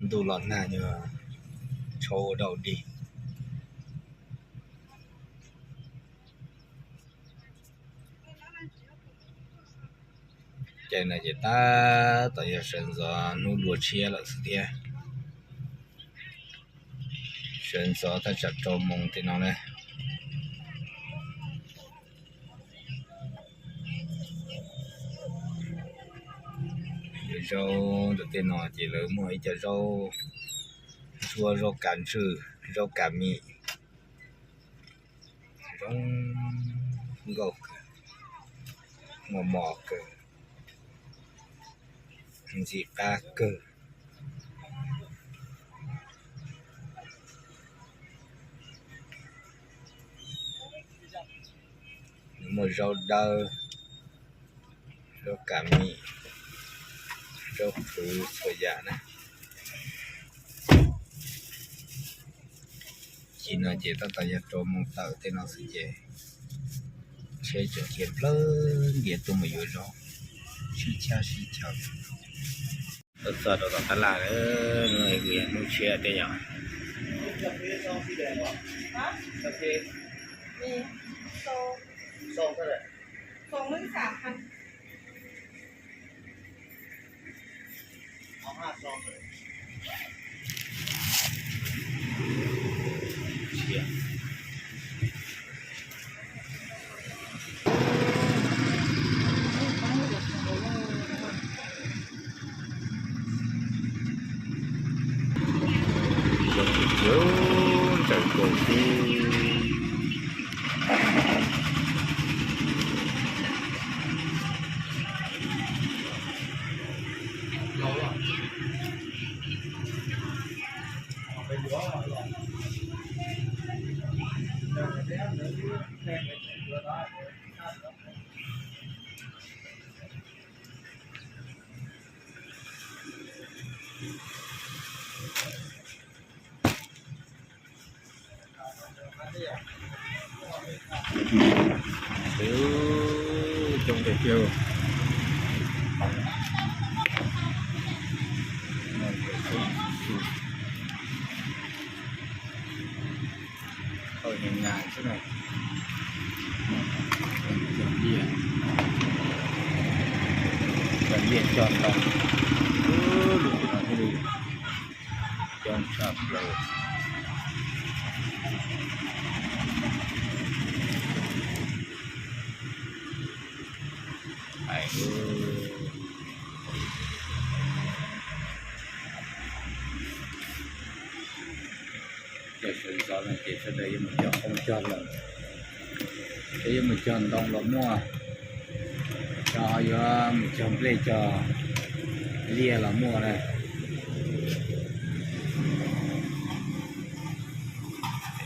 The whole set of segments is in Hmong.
Ntuj los nag nyuag tshau ua dau dig. Ces no ces tab tom yog sawv ntxov hnub dua tshiab lawm xwb thiab. Sawv ntxov thaj tsam rau moos tej no na. Yog zaub ntawm tej no ces lawv muaj ib co zaub ntsuab, zaub kav ntswj, zaub kav mis, zoo nkauj kawg, mos mos kawg, ntxim qab kawg. Nws muaj zaub dawb, zaub kav mis, zaub qhwv txhua yam na. Cim no ces tab tom yog rau moos tawm tej no xwb ces tsheb tseem khiav nplawg ntiav tuaj mus yuav zaub sib chab sib chaw. Tuaj txog rau tom tab laj lawm, hnub tshiab tej yom. Zoo tsis txiv, ntsawm nkaus xwb. Coob tiag tiag. Tau heev na xwb na. Cov liaj, cov liaj cog ntoo, lub no thiaj li coob tshaj plaws. Hais lub Cov sawv ntxov no ces sawv daws yuav mus cog qoob cog loo, cov yuav mus cog ntoo los muaj, cov yuav mus cog nplej cog liaj los muaj na.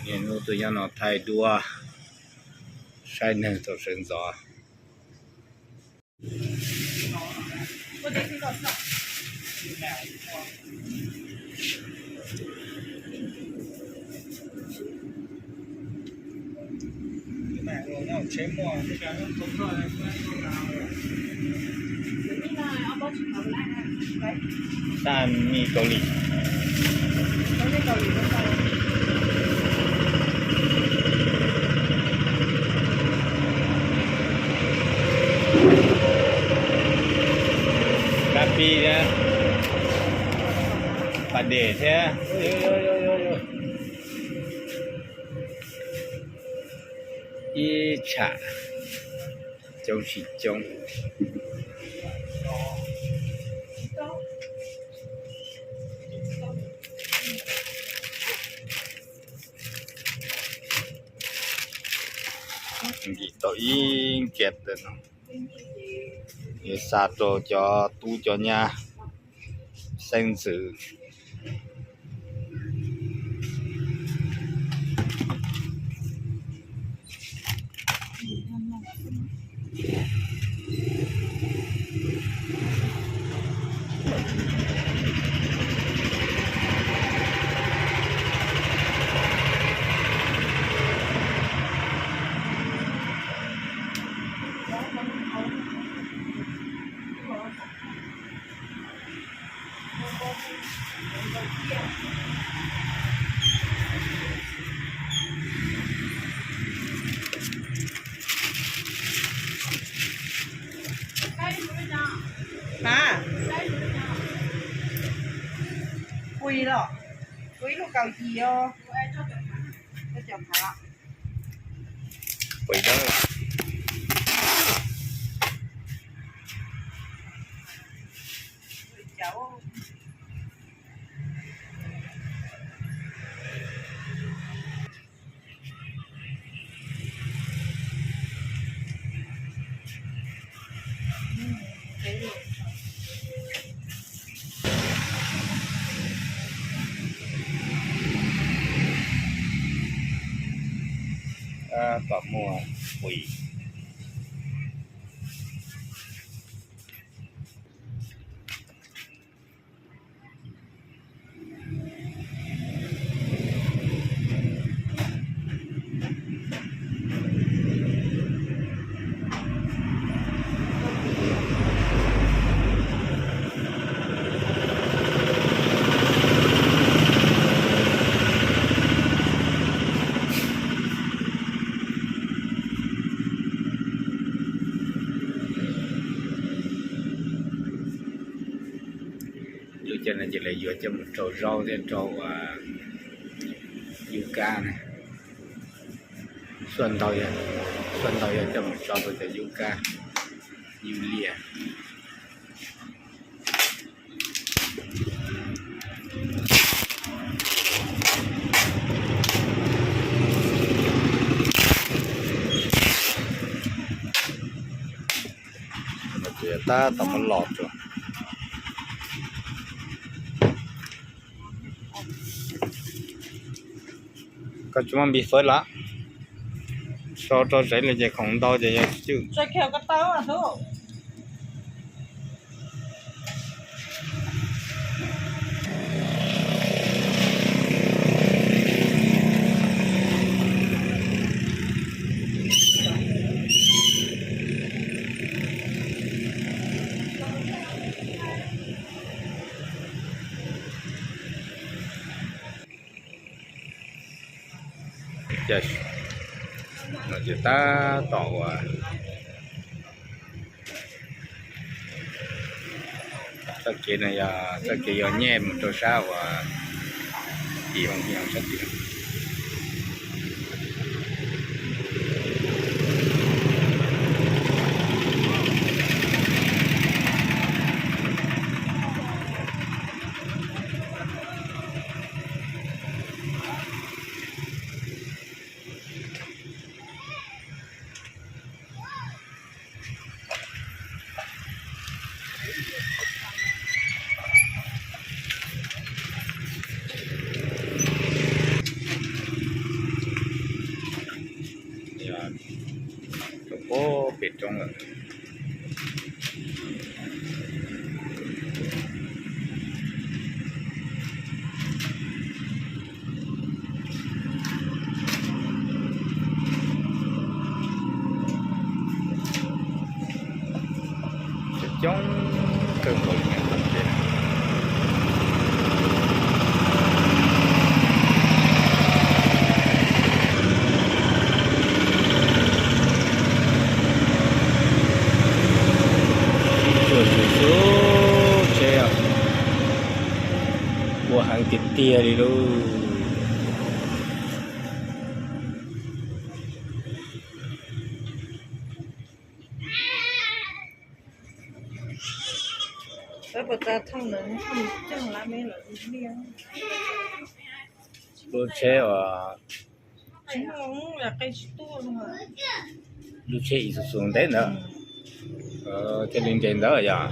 Niaj hnub tuaj nyob no thaij duab saib neeg thaum sawv ntxov. Taj mi Kaus Lim. Kab pib thiab, pas dej thiab. Ib tsham coob tsis coob. Nkim tau ib nkias ntawm no, yuav xa rau cov tub cov nyab xeeb ntxwv. Pua los, pua ib lub kaum yim os. Pua ib lub. Tab tom muaj pui. Lub caij no ces lawv yuav coj mus rau zaub thiab rau yub kab na. Xuaj ntau, xuaj ntau yog coj mus tso rau cov yub kab, yub liaj. Tab tom muab los rau. Koj tsis muaj npis fawb los? So rau tsev li ces khoom ntau ces yog tsis cwj. Ces no ces tab tom uas txoj kev no yog txoj kev yuav nyej mus rau sab uas tim vo nkiag sab tim. Rau puag pem roob lawm. Coob kawg nkaus li. Tsuag tsuag xub tsheb, ua heev tiag tiag li lauj. Lub tsheb uas, lub tsheb Isuzu ntev ntawd, thiaj li nres ntawd yog.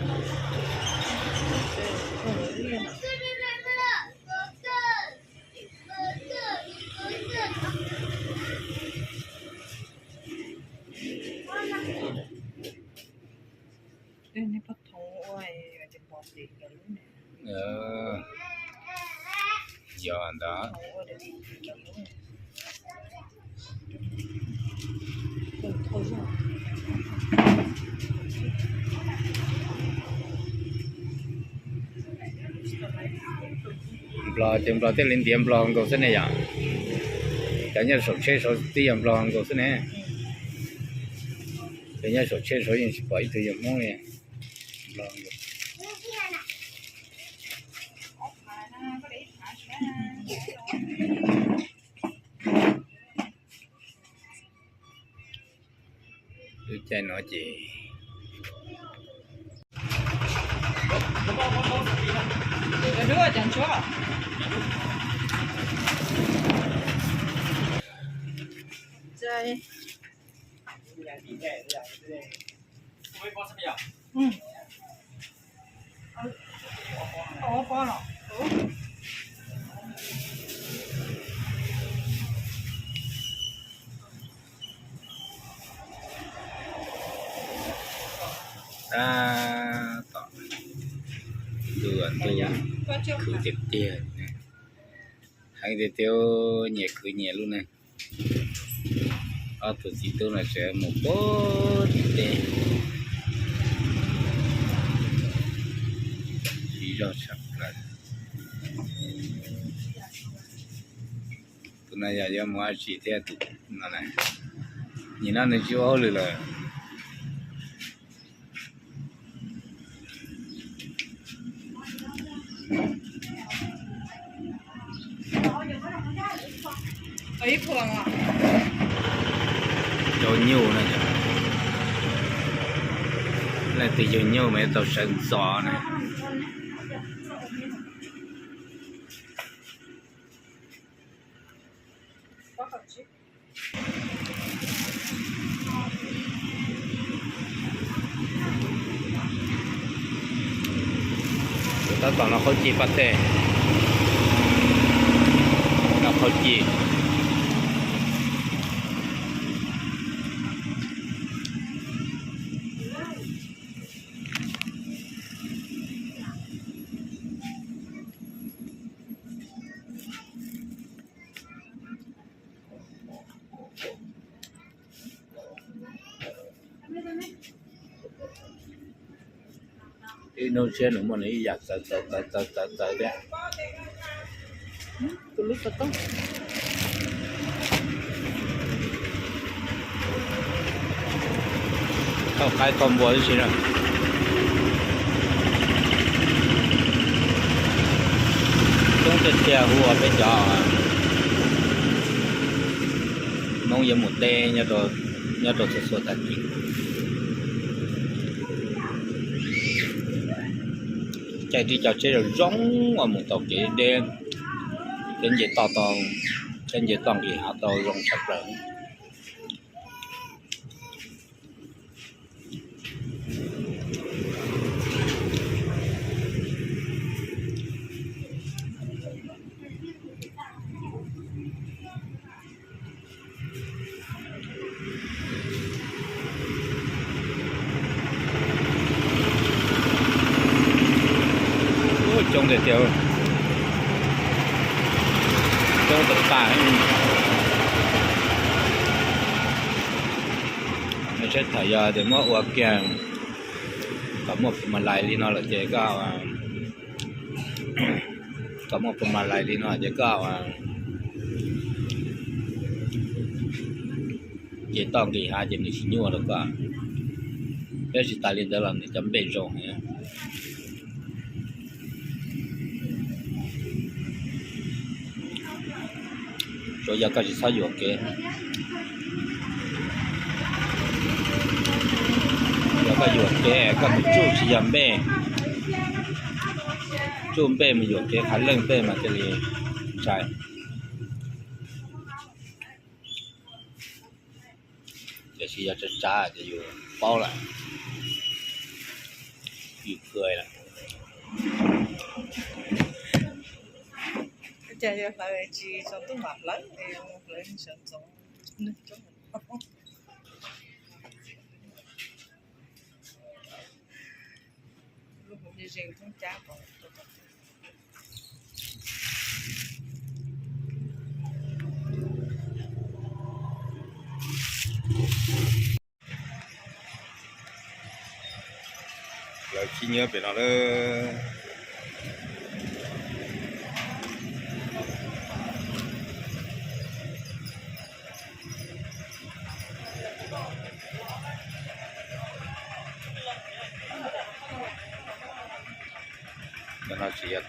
Yog ntawd. Nplog ces Nplog thiaj li ntiav Nplog nkaus xwb ne yom. Cov nyob saum tsheb saud twb yog Nplog nkaus xwb ne. Cov nyob saum tsheb saud yeej tsis pom ib tug yog Hmoob li. Nplog nkaus. Lub caij no ces Tab tom ntuj ntuj khwv tiag tiag, heev tiag tiag, nyias khwv nyias lub neej. Ob tug txiv tub no tseem mus puag tim teb, siv zog tshaj plaws. Tus no yog yuav mus dab tsi thiab tus no na? Nim no nws tsis ua hauj lwm lawm. Yug nyuj no, leej twg yug nyuj mas yuav tau sawv ntxov na. Tab tom noj qhaub cij pab tej, noj qhaub cij. Ib hnub tshiab nws muaj nws ib yam txawv txawv txawv txawv txawv thiab. Tus lub xov tooj, thaum qaib thaum npua tib si na. Coob tiag tiag hu ua peb cov Hmoob yuav mus teb nyob rau txhua txhua tag kis. Caij tib co tsheb zoo zoo uas mus tau kev deb, kev nce toj tau, kev nce toj nqis hav tau zoo tshaj plaws. Coob tiag tiag, coob tas tas. Saib thaum yog tias muab ua kiag kom muaj pus mas lais li no lawm ces koj, kom muaj pus mas lais li no ces koj ces toj nqis hav ces nws tsis nyuaj rau koj. Thiab tsis tas li ntawd los nws cov npej zoo heev. Tsuas yog koj tsis txhob yuam kev. Yog koj yuam kev koj mus tsuj tsis yog npej, tsuj npej mus yuam kev qhav leej tej mas thiaj li ntshai. Tiam sis yog tsav tsav ces yus paub lawm, yus kawg lawm. Cas yog hlawv tsis tsaus ntuj mam hlawv, hlawv sawv ntxov neeg coob. Lub hauv ze thoob cab. Lawv khib nyiab pem no lawm.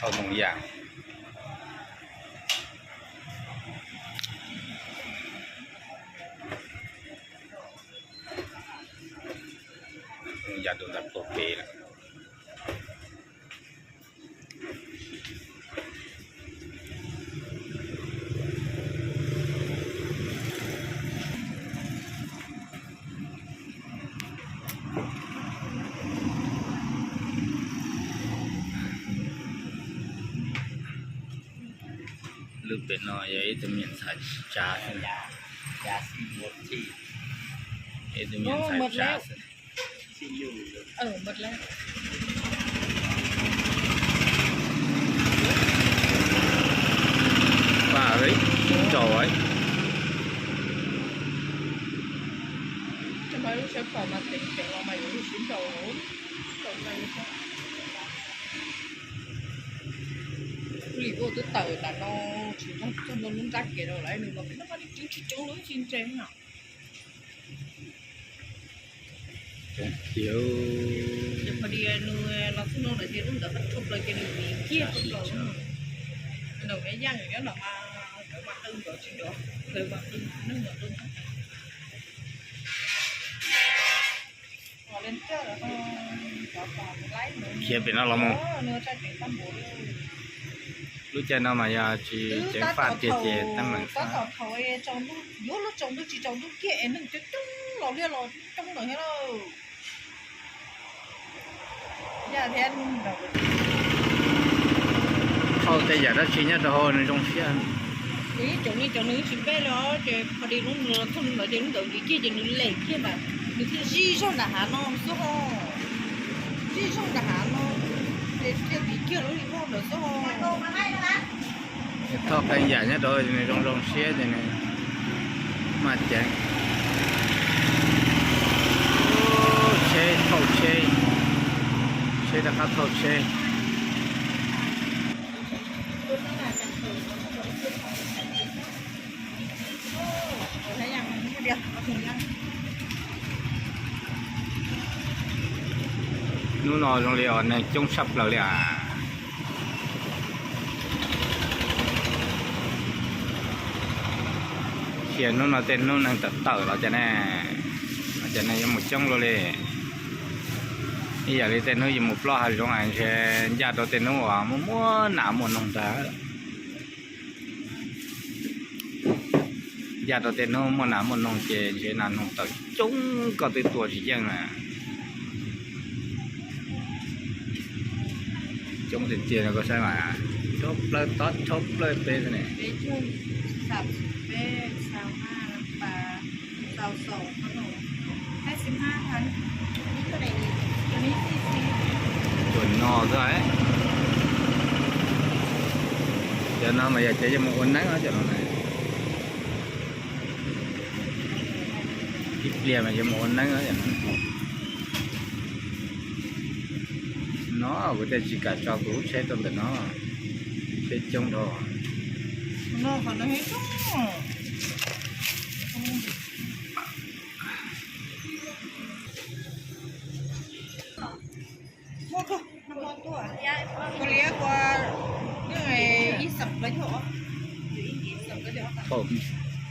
Thauj ntoo yam, ntoo yam tus ntawd puag pem lawm. Lub pem no yog ib tug me nyuam ntxhais tsav xwb, ib tug me nyuam ntxhais tsav xwb. Pam, sib nraus, lub sab pom mas teev teev los mas yuav lub sib nraus. Lim ua twb tawm nram no, tsis txog ntua lub nrab kev rau lawm, nws los pem no mas nws coob tsis coob lub tsis ntse no. Ces pom tias nws los txog no lawm ces lub ntawd qab rhau plaws ces nws vim kiag rau plaws. Nws yaj nyob no mas, nkawd mas qw nrov tsis nrov, nkawd mas qw, neeg mas qw. Khiav pem no los mus. Lub caij no mas yog tsis ceev faj tiag ces teeb meem xwb. Yuav luag tsaus ntuj tsis tsaus ntuj kiag es neeg coob coob los liaj los coob lawm thiab lauj. Thauj tej yam dab tsi nyob rau hauv nws zoo siab. Nws ib tsoom li cov nws tsis npej li os, ces qhov dis lub nws los thauj lub ntawd ces lub ntawd vim kiag ces nws lem kiag ntawd, nws thiaj zij zog nram hav no xwb ho. Zij zog nram hav no, ces thiaj vim kiag lub li vog ntawd xwb ho. Thauj qee yam nyob rau nws zoo zoo siab ces nws maj ceev. Tsheb thauj tsheb, tsheb rov qab thauj tsheb. Hnub no zoo li os neeg coob tshaj plaws li as. Cia hnub no tej hnub neeg tawm tawm los cas ne, los cas neeg yuav mus coob luaj li. Ib yam li tej hnub yuav mus plob hav zoov es ntshe ncaj rau tej hnub uas muaj muaj nas muaj noog ntag. Ncaj rau tej hnub muaj nas muaj noog ces ntshe nas noog tawm coob koj twb tua tsis yeej na. Coob tiag tiag no koj saib mas, rhaub plawg tob rhaub plawg peb xwb ne. Cov no xwb, cov no mas yog cov yuav mus ua neeb cov no na. Ib pliag mas yuav mus ua neeb no. Kuv thiaj tsis kam tso kuv lub tsheb rau ntawm no, tsheb coob dhau.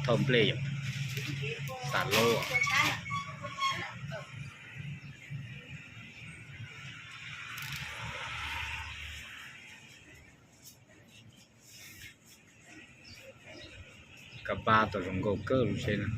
Thauj nplej yom, tas lub. Kab pab tau zoo nkauj kawg lub tsheb no.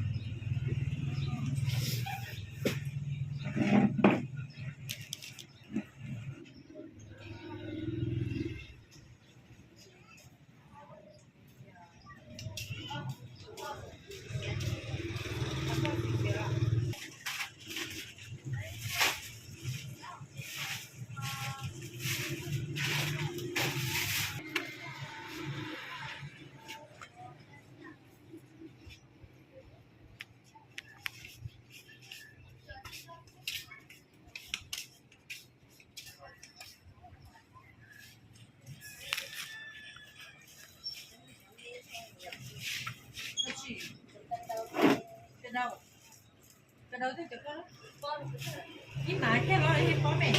Ib mas kiag los ib pob me,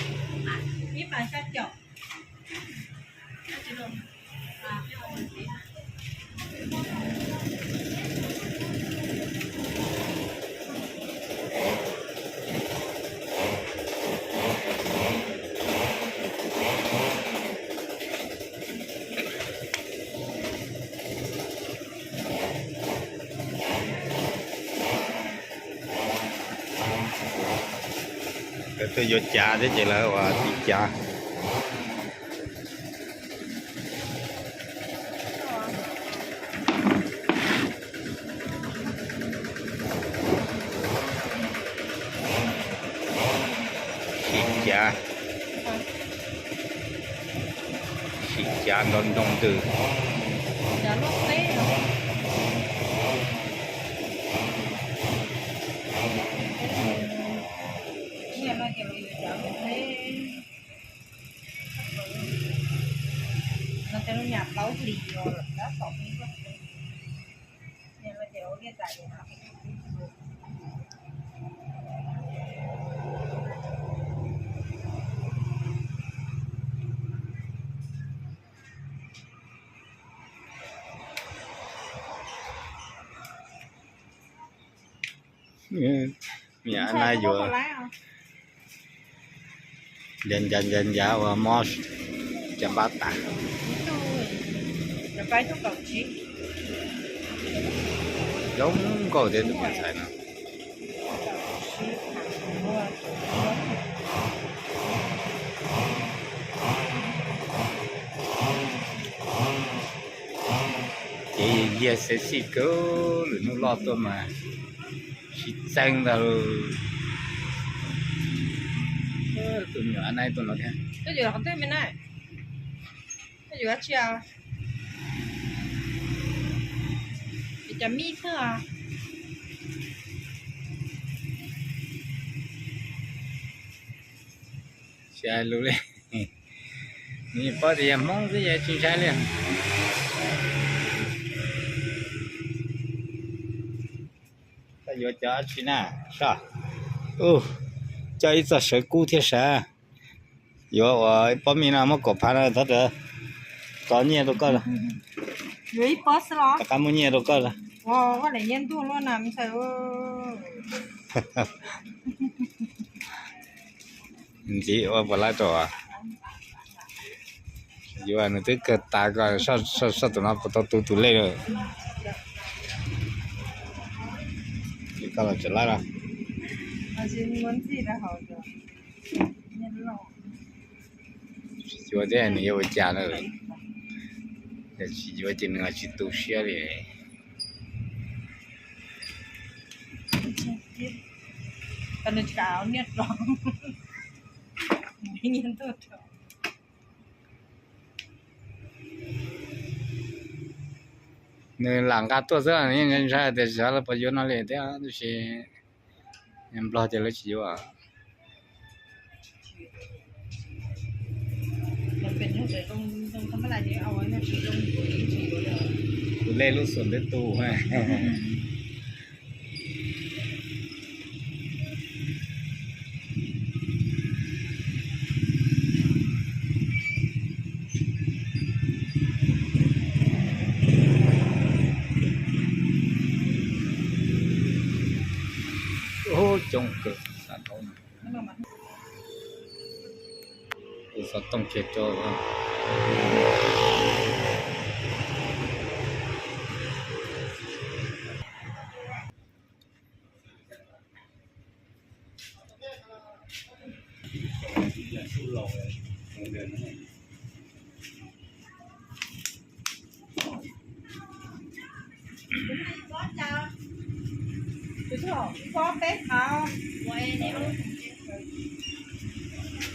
ib mas xya caum. Lawv tuaj yuav cav thiab ces lawv ua tiv cav. Sim cav, sim cav nrov nroo ntws. Niam na yuav ncav ncav ncav ncav ua mob cov npab tas. Zoo nkauj thiab tus me ntxhais no. Ces yog sexy kawg, lwm hnub loj tuaj mas sib txeeb ntag. Tus me nyuam a nai tus no thiab. Yuav tsi? Cov mij xwb. Tsis hais lus li. Nws paub tias yog Hmoob xwb ces tsis ntshai li. Koj yuav cov dab tsi na? Soj, coj ib txoj sawv kub thiab sav. Yuav ua pob mij no muab kaum phav no txhob rawv, tso nyiaj rau koj. Yuav ib pob xwb los? Rov qab muab nyiaj rau koj. Ntxiv ua puas laib rau? Yuav nws twb kawg tas ko, soj tus no puas tau tu tus lej lawm. Koj los tseem laib los? Tsis yuav thiab nws yuav ua cas na. Yog tsis yuav ces nws tsis tu siab li. Nws lam nqa tuaj xwb, yeej ntshai tias xyov lawv puas yuav no li thiab, tab sis Nplog ces lawv tsis yuav. Tus lej lub xum twb tu. Coob kawg, xav tau. Tus xov tooj kiag rau.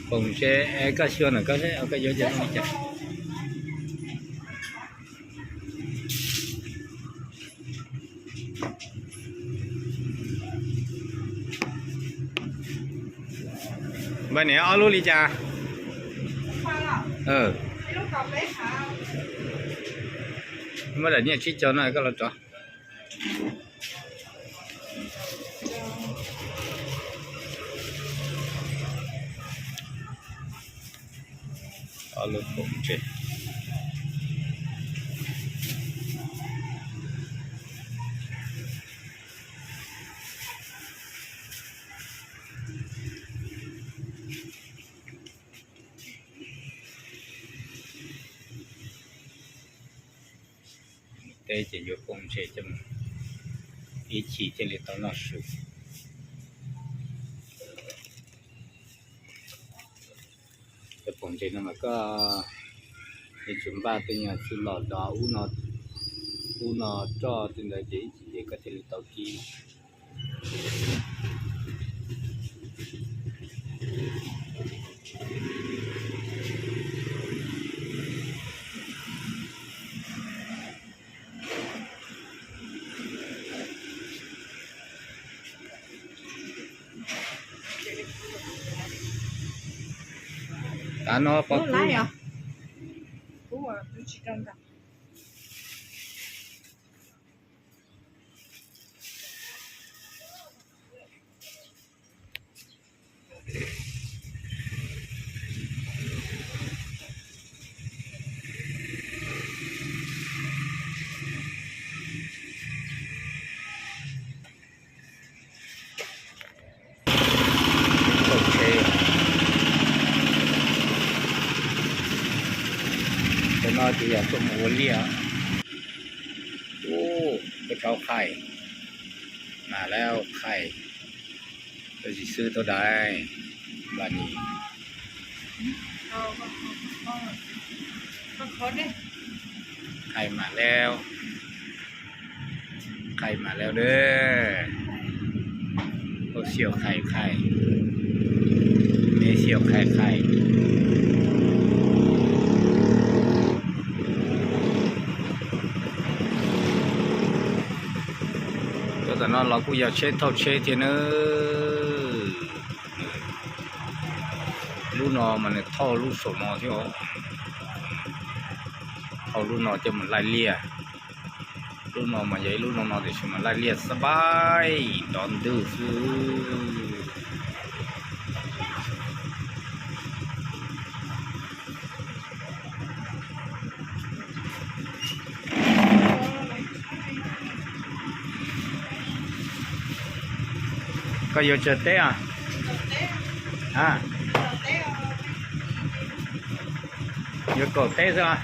Foom se, koj xyuas ntawm koj seb koj yuav cov zoo li cas. Npaj niam, ob lub li cas? Muab daim nyiaj tsib caug no koj los rov. Ob lub foom se. teb ces yuav poom ntses coj mus, ib chim thiaj li tau noj su. Cov poom ntses no mas koj yuav tsum npaj tej nyuag txwj los dov ub no roj tej ntawd ces ib chim ces koj thiaj li tau kib. Tav no pov kub. Cov no ces yog tuaj mus ua liaj. Ub, koj tshau qhais, mam lawm qhais, koj tsis xwb tau dais, npam ni. Qhais mam lawm, qhais mam lawm dab. Ua xyaum qhais qhais, me xyaum qhais qhais. Cov tom no los kuj yog tsheb thauj tsheb thiab nawb. Lub no mas nws thauj lub saum no thiab, thauj lub no coj mus laij liaj. Lub no mas yog ib lub no no tiam sis mas laij liaj xab paib nrov ntwg xwb. Koj yuav tsawg teb a? Yuav kaum teb xwb a?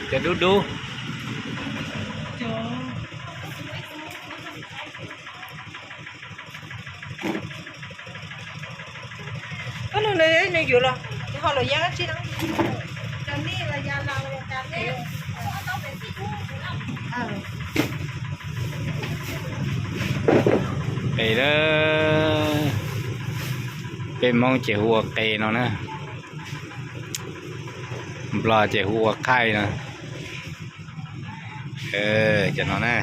Cov dub dub. Koj nug nws, nws yuav los, nws ho los ya dab tsi no. Qe, peb Hmoob ces hu ua qe no na, Nplog ces hu ua khaij no. Cov no na.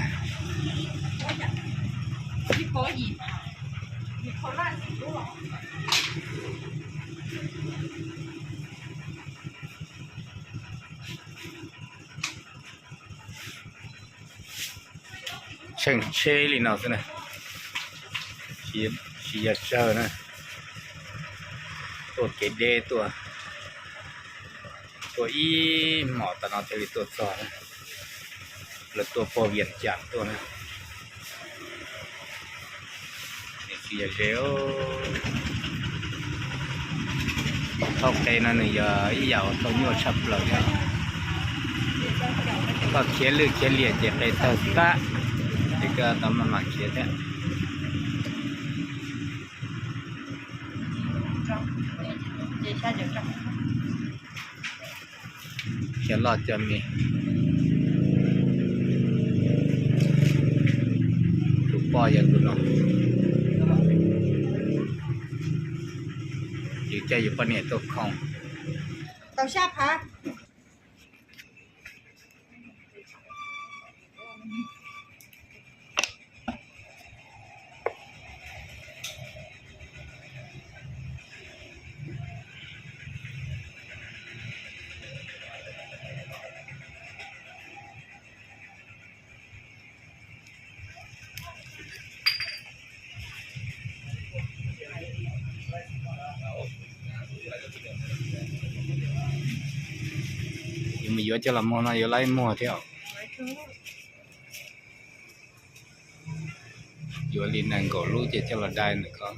Tsheej tsheb li no xwb na, tsis yog tsawg na. Tuaj kev deb tuaj, tuaj ib hmos tas no thiaj li tuaj txog na. Lawv tuaj puag Vias Cas tuaj na. Nws tsis yog ze. Thauj qe no nws yog ib yam uas tau nyuaj tshaj plaws thiab. Koj khiav lwj khiav liam ces qe tawg tag, ces koj tau maj mam khiav thiab. Cov loj cov me. Tus poj yog tus no. Yus coj yus poj niam tuaj khoom. Yus mus yuav coj los muag no yuav laib muag thiab. Yuav li nees nkaum lub ces coj los dai ntawm ko.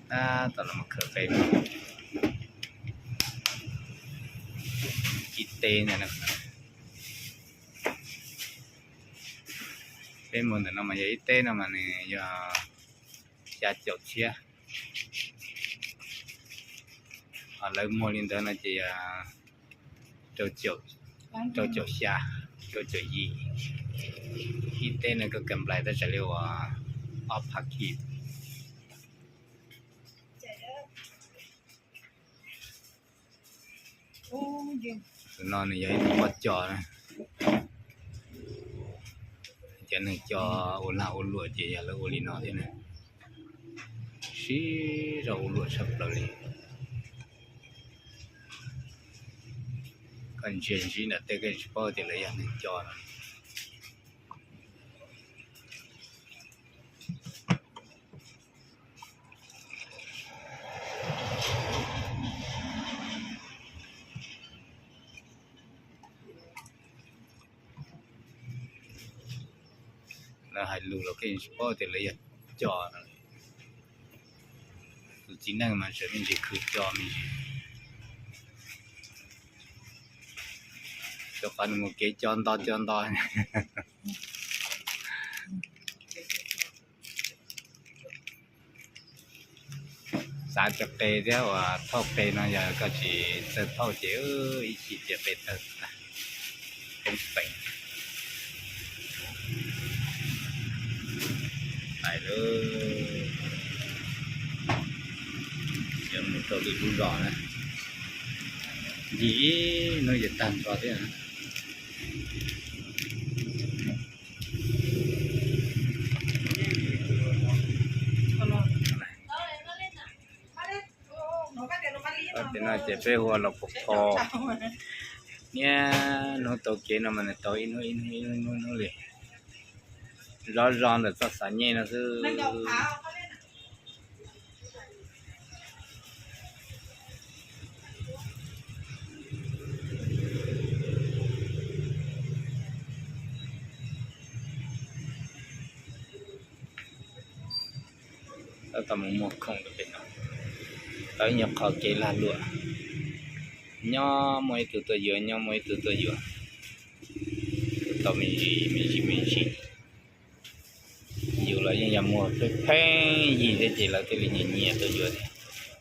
Tab tom los khaws qe ib teb ntawm no. Peb muag ntawm no mas yog ib teb no mas nws yog xya caum txhiab. Ho lawv muag li ntawd no ces yog rau caum xya, rau caum yim. Ib teb no koj kam nplais tab tsam li uas ob phav kis. Tus no nws yog ib tug pob co na. Cov neeg co ua lag ua luam ces yog lawv ua li no thiab na. Siv zog ua luam tshaj plaws li. Koj ntsia ntsib nram tej koj tsis paub tias lawv yog neeg co no. Lawv hais lus los koj yeej tsis paub tias lawv yog co no. Tus txiv neej mas tseem me ntsis khwv co me ntsis. Rau qhov nws mus kev co nto co nto. Xav rau qe thiab uas thauj qe no yog koj tsis txawj thauj ces ib chim ces qe tawg tag. Poob peem. Hais lawm, yuav mus rau lwm lub zos na. Ncig ib hnub ces tag nrho thiab. Tim no ces peb hu ua Los Pos Khos. Niaj hnub taug kev no mas nws taug ib hnub ib hnub ib hnub ib hnub li. Zov zos ntawm txoj xav nyej no xwb. Tab tom mus muag khoom rau pem no, tau ib nyuag qhov kev lag luam, nyob muaj ib tug tuaj yuav, nyob muaj ib tug tuaj yuav, tau me ntsis me ntsis me ntsis. Yus los yeej yog muag pheej pheej yig thiab ces lawv thiaj li nyiam nyiam tuaj yuav thiab.